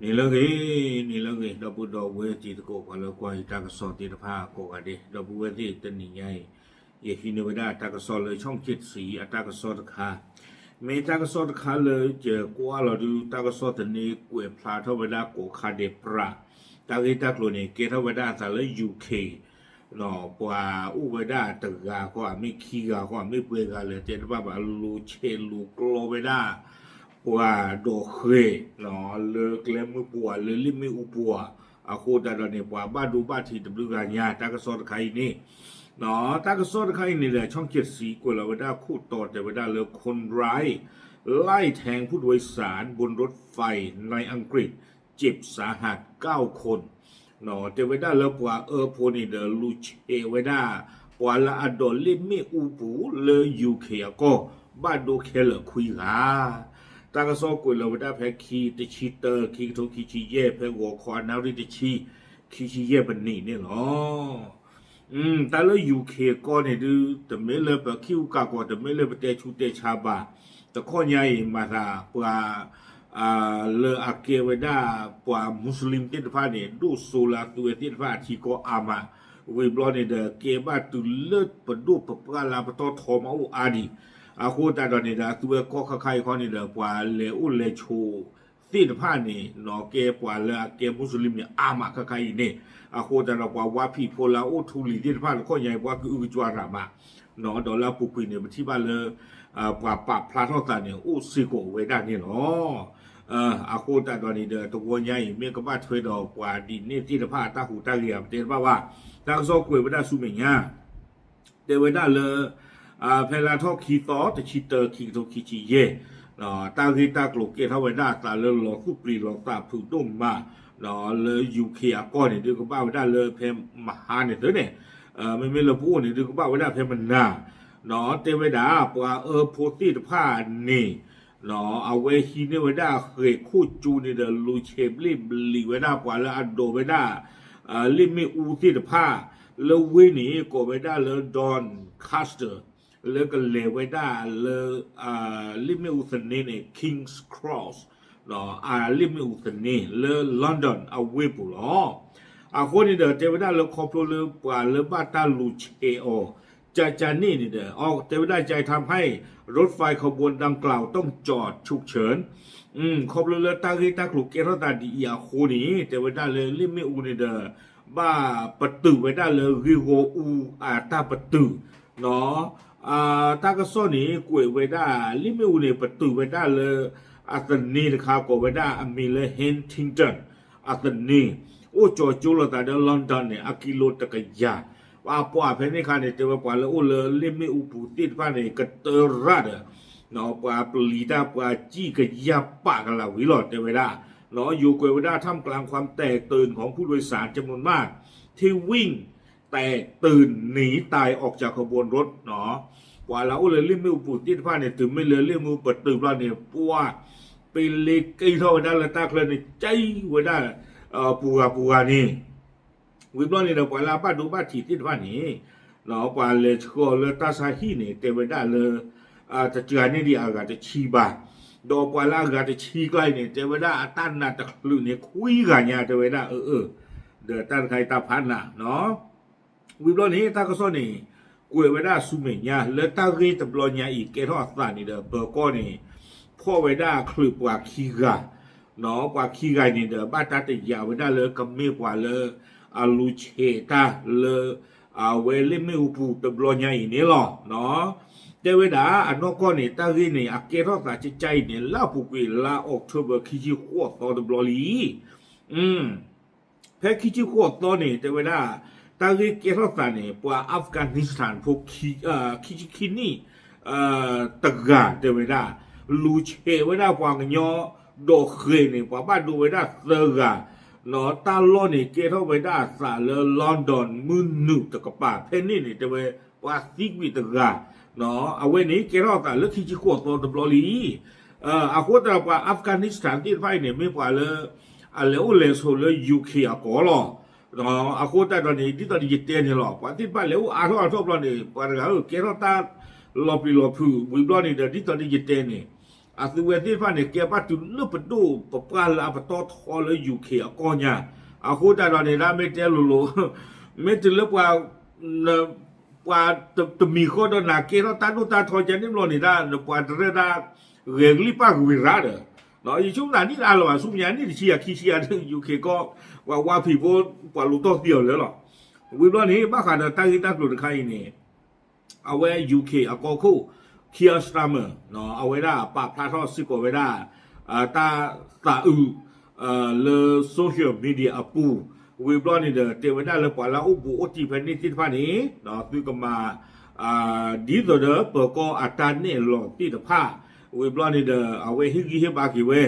နံၤလၢအဂ့ၤ, နံၤလၢအဂ့ၤ, ဒီပုၢ်ဒီဝဲၢ်တံၤသကိး ပှၤလၢကွၢ်ယတၢ်ကစီၣ်သ့ၣ်တဖၣ်ကိးဂၤဒဲး, ဒီပုၢ်ဝဲၢ်သ့ၣ်တနံၤညါအံၤ, ယဟံးန့ၢ်ဝဲဒၣ်တၢ်ကစီၣ်လၢ ဆီၣ်ကၠံၣ်တဆံအတၢ်ကစီၣ်တခါ, မ့ၢ်တၢ်ကစီၣ်တခါလၢယကွၢ်လီၤဒုး တၢ်ကစီၣ်သန့ကွဲးဖျါထီၣ်ဝဲဒၣ်ကိးခါဒဲးပြး, တၢ်ဂ့ၢ်တၢ်ကျိၤန့ၣ် ကဲထီၣ်ဝဲဒၣ်အသးလၢ UK ပှၤအိၣ်ဝဲဒၣ်တဂၤဃီ အမ့ၢ်ခံဂၤဃီ အမ့ၢ်ပှဲၤဂၤလဲၣ်တဲတဘၣ်ဘၣ် လိၤဆဲးလိၤကျီဝဲဒၣ် ပှၤဒီးဃဲၤ လၢကျဲမုၢ်ပှၤ လၢလ့ၣ်မ့ၣ်အူပှၤ, အဃိသတးဒီးန့ၣ် ပှၤဘၣ်ဒိဘၣ်ထံးတဘျုးဂၤညါ တၢ်ကစီၣ်တခါအံၤန့ၣ်, တၢ်ကစီၣ်တခါအံၤန့ၣ်ဒီး ဆီၣ်ကၠံၣ်တဆံကွဲးလီၤဝဲဒၣ်ခိၣ်တီ တဲဝဲဒၣ်လၢ คนร้ายไล่แทงผู้โดยสารบนรถไฟในอังกฤษ เจ็บสาหัสเก้าคน တဲဝဲဒၣ်လၢပှၤအၢဖိန့ၣ်ဒီး လူၤဆဲးဝဲဒၣ် ပှၤလၢအဒိးလ့ၣ်မ့ၣ်အူပူၤလၢ UK အကီၢ် ဘၣ်ဒိခဲလၢာ်ခွံဂၤ, တၢ်ကစီၣ်ကွဲးလီၤဝဲဒၣ်ဖဲခံ တဆံတၢ ခံကထိခံဆံယဲၢ် ဖဲဂီၤခီအနၣ်ရံၣ်တဆံ ခံဆံယဲၢ်မံးနံးန့ၣ်လီၤ. တၢ်လၢ UK အကီၢ်န့ၣ်ဒုး တမ့ၢ်လၢပခံဂုၤကၢ်ဂီၤ တမ့ၢ်လၢပတဲဆူးတဲဆါဘၣ်, တခီညါအံၤမၤသးပှၤ လၢအကဲဝဲဒၣ်ပှၤ Muslim သ့ၣ်တဖၣ်န့ၣ် ဒိၣ်စိလၢအသုဝဲသ့ၣ်တဖၣ်အထံကီၢ်အါမး, ဝံၤဘျီန့ၣ်ဒီး ကဲဘၣ်တုၤလၢပဒိၣ်ပပှၢ်လၢပတီၢ်ထီမးအိၣ်အါဒံး, အဃိသတးဒီးန့ၣ်ဒီး အသုဝဲကီၢ်ခါခါအံၤခီန့ၣ်ဒီး ပှၤလဲၤအိၣ်လဲၤဆိးသ့ၣ်တဖၣ်န့ၣ် ကဲပှၤလၢအကဲ Muslim န့ၣ် အါမးခါခါအံၤန့ၣ်, အဃိသတးဒီးပှၤဝါဖံးဖိလၢအအိၣ်ထူလံၤသ့ၣ်တဖၣ်တခီညါအံၤ ပှၤကအုကစွါရၤမး, ဒီးလၢအပူၤကွံာ်န့ၣ် ပထံၣ်ဘၣ်လၢ ပှၤပာ်ဖျါထီၣ်သးန့ၣ် အိၣ်စ့ၢ်ကီးဝဲဒၣ်န့ၣ်လီၤ. အဃိသတးဒီးန့ၣ်ဒီး တဝီညါအံၤ မ့ၢ်ကဘၣ်ထွဲဒီးပှၤဒ်န့ၣ်သ့ၣ်တဖၣ်အတၢ်ဟူးတၢ်ဂဲၤဧါ ပတဲတဘၣ်ဘၣ်, တၢ်ကစီၣ်ကွဲးဝဲဒၣ်ဆူမဲာ်ညါ တဲဝဲဒၣ်လၢ ဖဲလါထီၣ်ခံသီ တဆံတၢ ခံကထိခံဆံယဲၢ် တၢ်ဂ့ၢ်တၢ်ကျိၤကဲထီၣ်ဝဲဒၣ်အသးလၢလီၤသူၣ်ပျံၤလီၤသးဖုးဒိၣ်မး လၢ UK အကီၢ်န့ၣ် ဒုးကဘၣ်ဝဲဒၣ်လၢဖဲမဟါန့ၣ်သုန့ၣ်, မ့မ့ၢ်လၢပအိၣ်န့ၣ် ဒုးကဘၣ်ဝဲဒၣ်ဖဲမနၤ, တဲဝဲဒၣ်ပှၤအၢဖိသ့ၣ်တဖၣ်န့ၣ် အဝဲဟံးန့ၢ်ဝဲဒၣ်ဃဲၤခိၣ်ကၠိန့ၣ်ဒီး လူၤဆဲးဘျ့ၣ်ဘျံးဝဲဒၣ်ပှၤလၢအဒိးဝဲဒၣ် လ့ၣ်မ့ၣ်အူသ့ၣ်တဖၣ် လၢဝ့ၢ်န့ၣ် ကိးဝဲဒၣ်လၢ Doncaster လၢကလဲၤဝဲဒၣ်လၢ လ့ၣ်မ့ၣ်အူသန့န့ၣ် King's Cross အလ့ၣ်မ့ၣ်အူသန့လၢ London အဝ့ၢ်ပူၤလီၤ. အဃိန့ၣ်ဒီး တဲဝဲဒၣ်လၢခီဖျိလၢပှၤလၢဘၣ်တၢ်လူၤဆဲးအီၤ ကၠၢကၠၢန့ၣ်န့ၣ်ဒီး တဲဝဲဒၣ် จะทำให้รถไฟขบวนดังกล่าวต้องจอดฉุกเฉิน ခီဖျိလၢတၢ်ဂ့ၢ်တၢ်ကျိၤကဲထီၣ်သးဒ်အံၤအဃိန့ၣ် တဲဝဲဒၣ်လၢလ့ၣ်မ့ၣ်အူန့ၣ်ဒီး ဘၣ်ပတုာ်ဝဲဒၣ်လၢဂ့ၢ်ဂီၢ်အူအတၢ်ပတုာ် တၢ်ကစီၣ်န့ၣ် ကွဲးဝဲဒၣ် လ့ၣ်မ့ၣ်အူန့ၣ် ပတုာ်ဝဲဒၣ်လၢ အသန့တခါကိးဝဲဒၣ်အမံၤလၢ Huntingdon အသန့ အိၣ်ကၠီၤကၠိလိာ်သးဒီး London န့ၣ် အကံလိတကယၤ, ပှၤဖဲန့ၣ်အခါန့ၣ် တဲဝဲပှၤလၢအိၣ်လၢလ့ၣ်မ့ၣ်အူပူၤသ့ၣ်တဖၣ်န့ၣ် ကတၢၢ်ရၣ်ဒီး ပှၤပျံၤတၢ်ပှၤစံၣ်ကယၢ်ပာ်ကလးဝံၤလီၤ တဲဝဲဒၣ်, ယိၤကွဲးဝဲဒၣ် ท่ามกลางความแตกตื่นของผู้โดยสารจำนวนมาก ที่วิ่งแตกตื่นหนีตายออกจากขบวนรถ ပှၤလၢအိၣ်လၢလ့ၣ်မ့ၣ်အူပူၤသ့ၣ်တဖၣ်န့ၣ် တုၤမ့ၢ်လၢလ့ၣ်မ့ၣ်အူပတုာ်ဘျီန့ၣ် ပှၤ ပလ့က့ထီၣ်ဝဲဒၣ်လၢတၢ်ချၢန့ၣ် ကၠံဝဲဒၣ် ပူၤဂၤပူၤဂၤန့ၣ် ဝံၤဘျီန့ၣ်ဒီး ပှၤလၢအဘၣ်ဒိဘၣ်ထံးသ့ၣ်တဖၣ်န့ၣ် ပှၤလဲၤဆှၢအီၤလၢတၢ်ဆါဟံၣ်န့ၣ် တဲဝဲဒၣ်လၢ တစှၤန့ၢ်ဒံးအဂၤတဆံဘၣ်, ဒီးပှၤလၢအဂၤတဆံကျါအံၤန့ၣ် တဲဝဲဒၣ်အတၢ်နာ်တချုးန့ၣ် ခွံဂၤညါ တဲဝဲဒၣ်အၢ အၢ ဒီးတၢ်တခါအံၤတၢ်ဖးနး ဝံၤဘျီန့ၣ် တၢ်ကစီၣ်န့ၣ် ကွဲးဝဲဒၣ်ဆူမဲာ်ညါ လၢတၢ်ဂ့ၢ်တဘျီညါအံၤကဲထီၣ်အသးန့ၣ်ဒီး ပၢၤကီၢ်န့ၣ် ဖီၣ်ဝဲဒၣ်အချုးပှၤခံဂၤ, ပှၤခံဂၤအံၤန့ၣ်ဒီး ဘၣ်တၢ်တယာ်ဝဲဒၣ်လၢကမ့ၢ်ပှၤလၢ အလူၤဆဲးတၢ်လၢ အဝဲလ့ၣ်မ့ၣ်အူပူၤတဘျီညါအံၤန့ၣ်လီၤ. တဲဝဲဒၣ်အနီၢ်ကီၢ်န့ၣ် တၢ်ဂ့ၢ်န့ၣ် အကဲထီၣ်သးကၠဲကၠဲအံၤန့ၣ် လၢအပူၤကွံာ်လါ October ခံဆံဃိးသီတဘျီလံ ဖဲခံဆံဃိးသီန့ၣ် တဲဝဲဒၣ် တၢ်ဂ့ၢ်ကဲထီၣ်သးန့ၣ် ပှၤ Afghanistan ဖိ ခံဆံခံနံၣ် တဂၤ တဲဝဲဒၣ် လူၤဆဲးဝဲဒၣ်ပှၤကညီ ဒီးဃဲၤန့ၣ် ပှၤဘၣ်ဒိဝဲဒၣ်သၢဂၤ တၢ်လီၢ်န့ၣ် ကဲထီၣ်ဝဲဒၣ်အသးလၢ London မုၢ်နုာ်တကပၤ ဖဲန့ၣ်န့ၣ် တဲဝဲ ပှၤသံကွံာ်တဂၤ အဝဲန့ၣ် ကဲထီၣ်အသးလၢခံဆံဃိးသီတဘျီလံ အဃိသတးဒီး ပှၤ Afghanistan သ့ၣ်တဖၣ်အံၤန့ၣ် မ့ၢ်ပှၤလၢ အလဲၤအိၣ်လဲၤဆိးလၢ UK အကီၢ်လီၤ. အဃိသတးဒီးန့ၣ် ဒ်သိးဒီးယတဲန့ၣ်လီၤ. ပှၤသ့ၣ်တဖၣ်လဲၤအိၣ်အါထီၣ်အါထီၣ်ဘျီန့ၣ် ပှၤတဂၤဧၢ ကဲထီၣ်တၢ်လီၤပျံၤလီၤဖုးဝံၤဘျီန့ၣ်ဒီး ဒ်သိးဒီးယတဲန့ၣ် အသုဝဲသ့ၣ်တဖၣ်န့ၣ် ကဲဘၣ်တုၤလၢပဒိၣ်ပပှၢ်လၢအပတီၢ်ထီလၢ UK အကီၢ်ညါ, အဃိသတးဒီးန့ၣ် ဒ်မ့ၢ်တဲလိၤလိၤ မ့ၢ်တုၤလၢပှၤ ပှၤတမံၤဃီဒီးနၤကဲထီၣ်တၢ်ဒိၣ်တၢ်ထီကန့ၣ်ဘျီန့ၣ်ဒၣ် နပှၤတရၢၢ်ဒၣ် ဂဲၤကလံၣ်ပၢ်ကဝံၤရၤဒီး, ယဆိကမိၣ်နံၣ်အါလၢၤဘၣ် ဆူမဲာ်ညါနံၣ်တဆံယၤခံဆံယၤ UK ကီၢ် ပှၤဝါဖံးဖိ ပှၤလူၤတီၢ်သံအီၤလၢလီၤ. ဝံၤဘျီန့ၣ် ဘၣ်ဃးဒီးတၢ်ဂ့ၢ်တၢ်ကျိၤတခါအံၤန့ၣ် အဝဲ UK အကီၢ်ခိၣ် Keir Starmer အဝဲဒၣ်ပာ်ဖျါထီၣ်စ့ၢ်ကီးဝဲဒၣ် တၢ်သးအုး လၢ social media အပူၤ, ဝံၤဘျီန့ၣ်ဒီး တဲဝဲဒၣ်လၢပှၤလၢအအိၣ်ဘူးအိၣ်တံၢ်ဖဲန့ၣ်သ့ၣ်တဖၣ်န့ၣ် သုကမၤ ဒ်သိးဒီးပၢၤကီၢ်အတၢ်နဲၣ်လီၤသ့ၣ်တဖၣ်, ဝံၤဘျီန့ၣ်ဒီး အဝဲဟ့ၣ်ဂံၢ်ဟ့ၣ်ဘါက့ၤဝဲ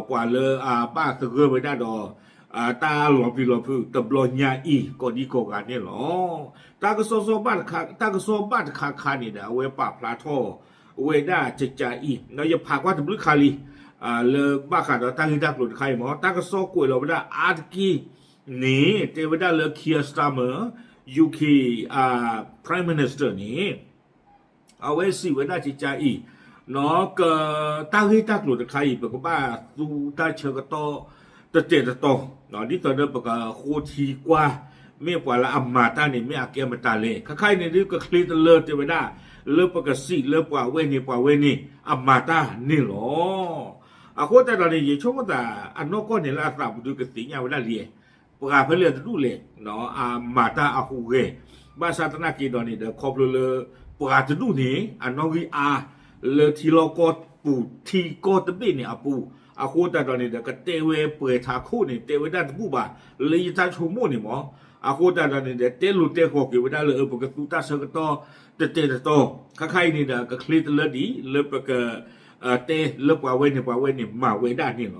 ပှၤလၢအဘၣ်သဂၢၢ်ဝဲဒၣ်ဒီး တၢ်လီၤပျံၤလီၤဖုးတဘျီညါအံၤ ကိးဒံကိးဂၤန့ၣ်လီၤ. တၢ်ကစီၣ်ဘၣ်တခါ တၢ်ကစီၣ်ဘၣ်တခါခါန့ၣ်ဒီး အဝဲပာ်ဖျါထီၣ်ဝဲဒၣ်ကကးအံၤ ဒီးယဖးကွၢ်တဘျုးခါလံ လၢဘၣ်ဃးဒီးတၢ်ဂ့ၢ်တၢ်ကျိၤတခါအံၤမ့ၢ် တၢ်ကစီၣ်ကွဲးလီၤဝဲဒၣ်အါတက့ၢ်န့ၣ် တဲဝဲဒၣ်လၢ Keir Starmer, UK Prime Minister န့ၣ် အဝဲစံးဝဲဒၣ်ကကးအံၤ က တၢ်ဂ့ၢ်တၢ်ကျိၤတခါအံၤ ပကဘၣ်သူတၢ်ဆၢကတီၢ်တတဲာ်တတီၤ, ဒ်သိးဒီးပကဃိထံကွၢ် မ့ၢ်ပှၤလၢအမၤတၢ်န့ၣ် မ့ၢ်အကဲမတၤလဲၣ်. ခါခါအံၤန့ၣ်ဒုးကချ့တလၢတဲဝဲဒၣ် လၢပကစံးလၢပှၤဝဲန့ၣ် ပှၤဝဲန့ၣ် အမၤတၢ်န့ၣ်လီၤ. အဃိသတးဒီးန့ၣ် ယဆိကမိၣ်သး အနီၢ်ကီၢ်န့ၣ်လၢအသးပူၤဒုးကသ့ၣ်ညါဝဲဒၣ်လံ ပှၤဖဲလဲၣ်တဒူၣ်လဲၣ် အမၤတၢ်အဟူးဂဲၤ, ဘၣ်ဆၣ်သနာ်က့ဒီးန့ၣ်ဒီး ခီဖျိလၢ ပှၤတဒူၣ်န့ၣ် အနီၣ်ဂံၢ်အါ လၢထံလီၢ်ကီၢ်ပူၤ ထံကီၢ်တဘ့ၣ်န့ၣ်အပူၤ, အဃိသတးဒီးန့ၣ်ဒီး ကတဲဝဲပှဲၤထးခိၣ်န့ၣ် တဲဝဲဒၣ်တဘူၣ်ဘၣ် လၢယတၢ်ဆိကမိၣ်န့ၣ်မ့ၢ်, အဃိသတးဒီးန့ၣ်ဒီး တဲလိၤတဲဃီၤက့ၤဝဲဒၣ်လၢ ပကသူတၢ်ဆၢကတီၢ်တတဲာ်တတီၤ, ခါခါအံၤန့ၣ်ဒီး ကချ့တလၢဒံး လၢပက တဲလၢပှၤဝဲန့ၣ် ပှၤဝဲန့ၣ် မၤဝဲဒၣ်န့ၣ်လီၤ.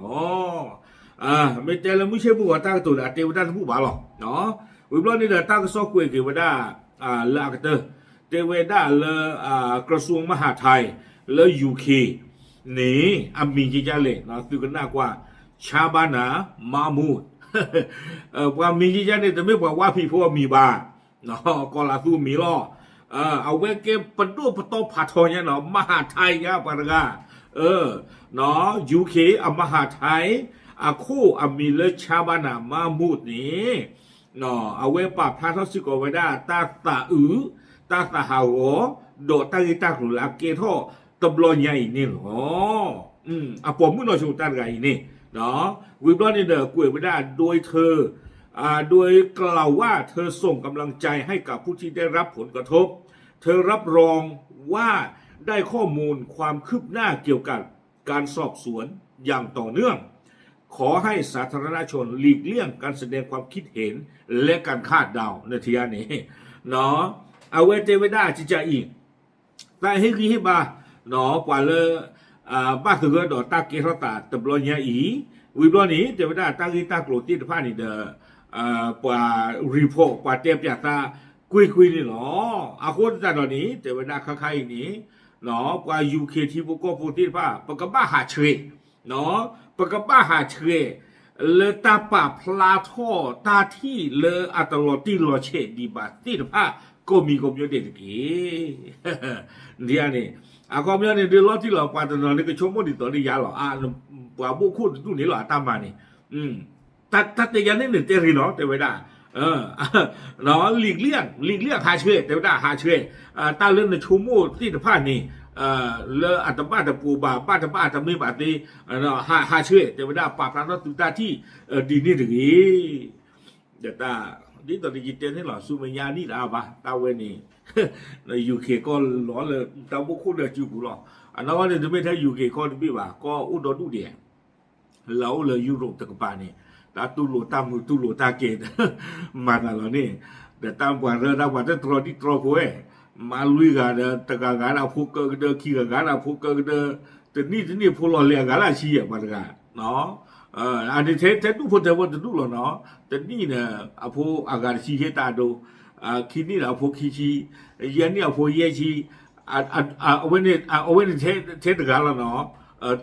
မ့ၢ်တဲလၢမုၢ်ဆ့ၣ်မုၢ်ဂီၤတၢ်ကတိၤဒီး အတဲဝဲဒၣ်တဘူၣ်ဘၣ်လီၤ. ဝံၤဘျီန့ၣ်ဒီး တၢ်ကစီၣ်ကွဲးက့ၤဝဲဒၣ် လၢအကတၢၢ် တဲဝဲဒၣ်လၢ กระทรวงมหาดไทย လၢ UK န့ၣ် အမံၤကကလဲၣ် သုကနၣ်ကွၢ် Shabana Mahmood ပှၤမံၤကကန့ၣ် တမ့ၢ်ပှၤဝါဖံးဖိအမံၤဘၣ် ကီၤလၤသူအမံၤလီၤ. အဝဲကဲပဒိၣ်ပတီၢ်ဖးထီညါနီၤ မဟးထဲညါပှၤတဂၤ UK အမဟးထဲ အခိၣ်အမံၤလၢ Shabana Mahmood န့ၣ် အဝဲပာ်ဖျါထီၣ်စ့ၢ်ကီးဝဲဒၣ် တၢ်သးအုး တၢ်သးဟးဂီၤ ဒီးတၢ်ဂ့ၢ်တၢ်ကျိၤလၢအကဲထီၣ်တဘျီညါအံၤန့ၣ်လီၤ. အပိာ်မုၣ်နီၢ်ဆိတၢ်တဂၤအံၤန့ၣ် ဝံၤဘျီန့ၣ်ဒီး ကွဲးဝဲဒၣ် โดยเธอ โดยกล่าวว่าเธอส่งกำลังใจให้กับผู้ที่ได้รับผลกระทบ เธอรับรองว่าได้ข้อมูลความคืบหน้าเกี่ยวกับการสอบสวนอย่างต่อเนื่อง ขอให้สาธารณชนหลีกเลี่ยงการแสดงความคิดเห็นและการคาดเดา နထံၣ်ဧါန့ၣ် အဝဲတဲဝဲဒၣ်ကကအံၤ သးဟ့ၣ်ဂံၢ်ဟ့ၣ်ဘါ ပှၤလၢ ဘၣ်သဂၢၢ်ဒီးတၢ်ကဲထီၣ်သးတဘျီညါအံၤ ဝံၤဘျီန့ၣ် တဲဝဲဒၣ်တၢ်ဂ့ၢ်တၢ်ကျိၤသ့ၣ်တဖၣ်န့ၣ်ဒီး ပှၤ report ပှၤတဲပၠးသးကွ့ၢ်ကွ့ၢ်န့ၣ်လီၤ. အဃိသတးဒီးန့ၣ် တဲဝဲဒၣ်ခါခါအံၤန့ၣ် ပှၤ UK ထံဖိကီၢ်ဖိသ့ၣ်တဖၣ် ပကဘၣ်ဟးဆှဲး ပကဘၣ်ဟးဆှဲး လၢတၢ်ပာ်ဖျါထီၣ်တၢ်ထံၣ်လၢအတလီၤတံၢ်လီၤဆဲးဒံးဘၣ်သ့ၣ်တဖၣ် ကိးမံၤကိးမံၤဒဲးတက့ၢ်. ဒ်န့ၣ် အခီပညီန့ၣ် ဒုးလီၤတံၢ်လီၤ ပှၤတနီၤန့ၣ်ကဆိကမိၣ်ဒ်သိးလၢယၤလီၤ. ပှၤဘိၣ်ခိၣ်တဒူၣ်န့ၣ်လီၤ အတၢ်မၤန့ၣ် တၢ်တဲယၤန့ၣ်န့ၣ်တဲရ့ၣ်နီၤ တဲဝဲဒၣ် လံာ်ကလံၣ် လံာ်ကလံၣ်ဟးဆှဲး တဲဝဲဒၣ်ဟးဆှဲး တၢ်လၢနဆိကမိၣ်သ့ၣ်တဖၣ်န့ၣ် လၢအတဘၣ်တပူၤဘၣ် ဘၣ်တဘၣ်တမ့ၢ်ဘၣ်သ့ ဟးဆှဲး တဲဝဲဒၣ်ပာ်ဖျါထီၣ်သုတၢ်ထံၣ် ဒ်န့ၣ်တဂ့ၤ. ဒီးတၢ် ဒ်သိးယတဲန့ၣ်လီၤ ဆူမဲာ်ညါနံၣ်တအါဘၣ် တၢ်ဝဲန့ၣ် UK ကီၢ်လီၤလၢတၢ်ဘိၣ်ခိၣ်လၢစုပူၤလီၤ. အနီၢ်ကီၢ်န့ၣ် တမ့ၢ်ထဲ UK ကီၢ်တဘ့ၣ်ဘၣ် ကီၢ်အိၣ်ဒီဒူၣ်ဒဲး လၢအအိၣ်လၢ Europe တကပၤန့ၣ် တၢ်တူၢ်လိာ်တၢ်မုာ်တူၢ်လိာ်တၢ်ကဲၤ မၤသးလီၤန့ၣ် ဒီးတၢ်ပှၤရၢတၢ်ပှၤတတြီဒံၣ်တြီဖိဝဲ မၤလွံၢ်ဂၤဒီး တဂၤဂၤဒၣ်ဖိကၢကဒၢ ခံဂၤဂၤဒၣ်ဖိကၢကဒၢ တနံၣ်တနံၣ်ဖိလီၤလဲၤအဂၤလၢအဆံယဲၢ်ပှၤတဂၤ အန့ၣ်ထဲဒူၣ်ဖိထဲဖိတဒူၣ်လီၤနီၤ တနံၣ်န့ၣ် အဖိအဂၤတဆံဟ့ၣ်တၢ်ဒိ ခံနံၣ်ဒီးအဖိခံဆံ ယဲၢ်နံၣ်အဖိယဲၢ်ဆံ အဝဲန့ၣ်ထဲတဂၤလီၤနီၤ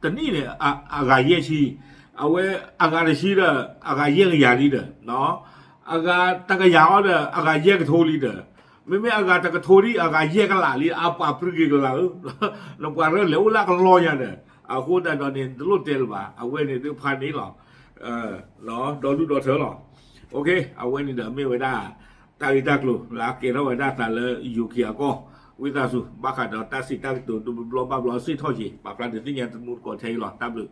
တနံၣ်န့ၣ် အဂၤယဲၢ်ဆံ အဝဲအဂၤတဆံဒီး အဂၤယဲၢ်ကယၤလံဒီး အဂၤတကယၤအီၤဒီး အဂၤယဲၢ်ကထိလံဒီး မ့မ့ၢ်အဂၤတကထိဒ်အဂၤယဲၢ်ကလးလံ အပာ်ပြံက့ၤကလးဧၢ, နပှၤလၢလဲၤအိၣ်လၢကလီညါဒီး အဃိသတးဒီးန့ၣ် တလိၣ်တဲလၢၤဘၣ်, အဝဲန့ၣ်ဒုးဖးန့ၣ်လီၤ. ဒီးလူၢ်ဒီးထၢလီၤ. အဝဲန့ၣ်ဒီးမ့ၢ်ဝဲဒၣ် တၢ်ဂ့ၢ်တၢ်ကျိၤလၢအကဲထီၣ်ဝဲဒၣ်သးလၢ ယူၤခံ အကီၢ်, ဝံသးစူၤ ဘၣ်ဃးဒီးတၢ်စံးတၢ်ကတိၤတဘျီဘၣ်ဘျီစ့ၢ်ကီးက့ၤ ပာ်ဖျါဒုးသ့ၣ်ညါတမူတကိးထဲအံၤလီၤ. တၢ်ဘျုး